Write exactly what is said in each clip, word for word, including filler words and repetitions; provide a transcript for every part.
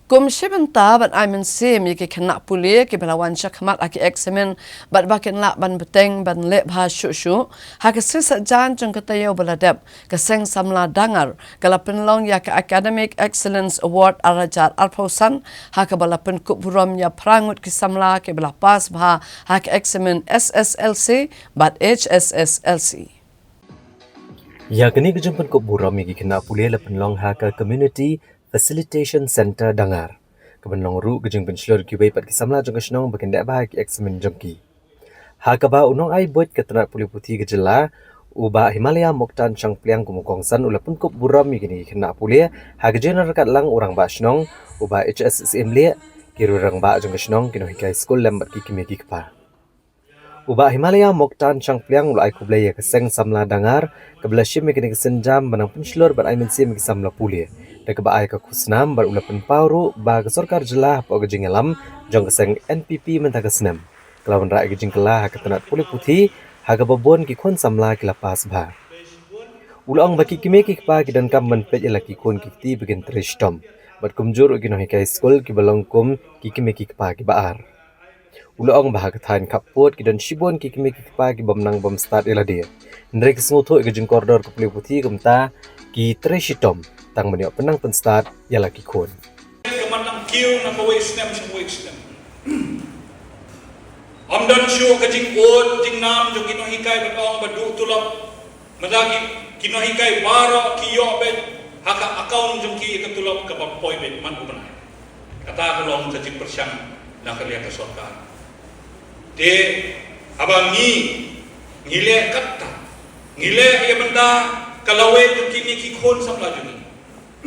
Kum shi bynta ban ai mynsiem ïa ki khynnah pule kiba la wan shakhmat ha ki eksamin bad ba kin lah ban bteng ban leh bha shuh shuh, ha ka sngi Saitjaiñ jong ka taïew ba la dep, ka Seng Samla Dangar ka la pynlong ïa ka Academic Excellence Award ar hajar arphew san, ha kaba la pynkup burom ïa phra ngut ki samla kiba la pass bha ha ka eksamin S S L C bad H S S L C. Ïa kane ka jingpynkup burom ïa ki khynnah pule la pynlong ha ka Community Facilitation Centre Dangar, ka ban long ruh ka jingpynshlur kiwei pat ki samla jong ka shnong ba kin leh bha ha ki eksamin jong ki. Ha kaba u nongai buit ka tnat pule puthi ka jylla, u Bah Himalaya Moktan Shangpliang kum u kongsan u la pynkup burom ïa kine ki khynnah pule, ha ka jingïaryngkat lang u rangbah shnong, u Bah H S Syiemlieh, ki riew rangbah jong ka shnong, ki nonghikai skul lem bad ki kmie ki kpa. U Bah Himalaya Moktan Shangpliang u la ai khublei ïa ka Seng Samla Dangar, kaba la shim ïa kane ka sienjam ban nang pynshlur ban ai mynsiem ïa ki samla pule, da kaba ai ka khusnam bad u la pynpaw ruh ba ka sorkar jylla hapoh ka jingïalam jong ka seng N P P mynta ka snem ka la wanrah ïa ka jingkylla ha ka tnat pule puthi, ha kaba bun ki khun samla ki la pass bha. U la ong ba ki kmie ki kpa ki donkam ban peit ïa la ki khun ki kti ba kin trei shitom, bad kumjuh ruh ki nonghikai skul kiba long kum ki kmie ki kpa kiba ar. U la ong ba ha ka thaiñ khappud ki don shibun ki kmie ki kpa ki bym nang bym stad ïa lade, hynrei ki sngewthuh ïa ka jingkordor ka pule puthi, kumta ki trei shitom tang ban ïoh pynnang pynstad ïa la ki khun. Ka man nang kiew na kawei snem sha kawei snem. Ym don shuh ka jingud jingnam jong ki nonghikai ban ong ba duh tulop. Mynta ki, ki nonghikai baroh ki ïoh beit ha ka account jong ki ka tulop kaba poi beit man u bnai. Kata ka long ka jingpyrshang na ka liang ka sorkar. Te haba ngi, ngi leh katta, ngi leh ïa bynta ka lawei jong kine ki khun samla jong ngi.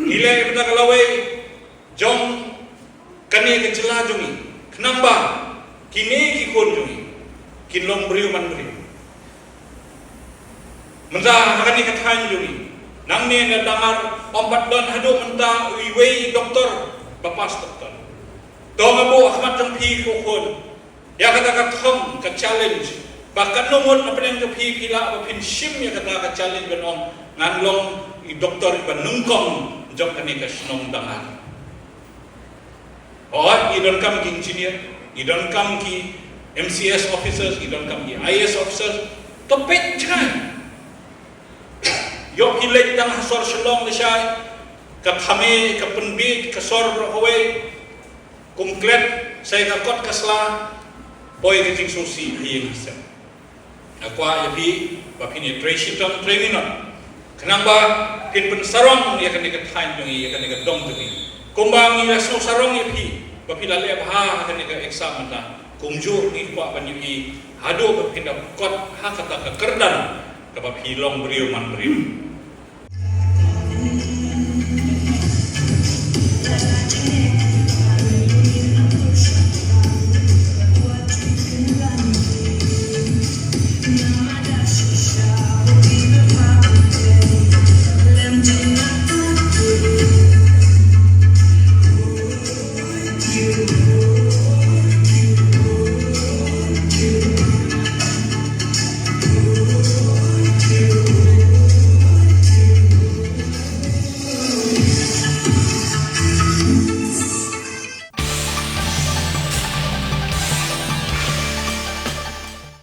Ngi leh ïa bynta ka lawei jong kane ka jylla jong ngi, khnang ba kine ki khun jong ngi kin long briew man briew. Mynta ha kane ka thaiñ jong ngi, nangne na Dangar, ym pat don haduh mynta uwei doktor ba pass doktor. To nga buh ha khmat jong phi ko khun, ïa kata ka thong, ka challenge, ba katno ngut na pdeng jong phi phi lah ba phin shim ïa kata ka challenge ban ong ngan long i doktor iba nyngkong jong kane ka shnong Dangar. Hooid, ngi donkam ki engineer, ngi donkam ki M C S officers, ngi donkam ki I A S officers. To peit jngai. Ïoh ki leit tang ha sor Shillong lashai, ka thame, ka pynbiej, ka sor baroh kawei, kum klet, sa ïa ka kot ka sla, poi ka jingsngewsih ha ïing ha sem. Nga kwah ïa phi ba phin ïa trei shitom trei minot, khnang ba phin pynsarong ïa kane ka thaiñ jong ngi, ïa kane ka dong jong ngi. Kumba ngi la sngewsarong ïa phi ba phi la leh bha ha kane ka exam mynta, kumjuh ngi kwah ban ïa phi haduh ba phin da kot ha kata ka kyrdan kaba phi long briew man briew.